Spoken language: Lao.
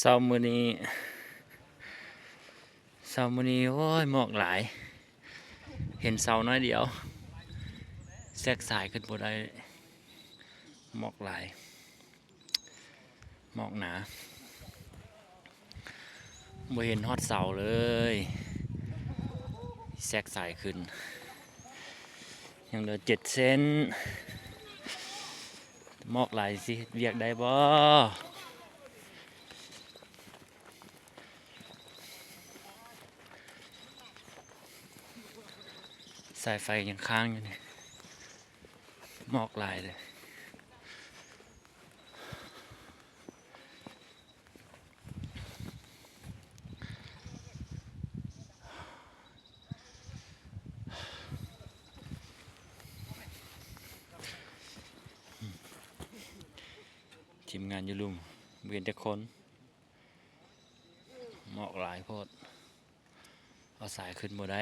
ເຊົ້າມື້ນີ້ ເຊົ້າມື້ນີ້ ໂອ້ຍ ໝອກຫຼາຍ ເຫັນເສົາໜ້ອຍດຽວ ແຊກສາຍຂຶ້ນບໍ່ໄດ້ ໝອກຫຼາຍ ໝອກໜາ ບໍ່ເຫັນຮອດເສົາເລີຍ ແຊກສາຍຂຶ້ນ ຍັງເຫຼືອເຈັດເສັ້ນ ໝອກຫຼາຍຊິເຮັດວຽກໄດ້ບໍ່? ສາຍໄຟຍັງຄ້າງຢູ່ນີ້ ໝອກຫຼາຍເລີຍ. ທີມງານຢູ່ລຸ່ມ ບໍ່ເຫັນຈັກຄົນ ໝອກຫຼາຍໂພດ ເອົາສາຍຂຶ້ນບໍ່ໄດ້.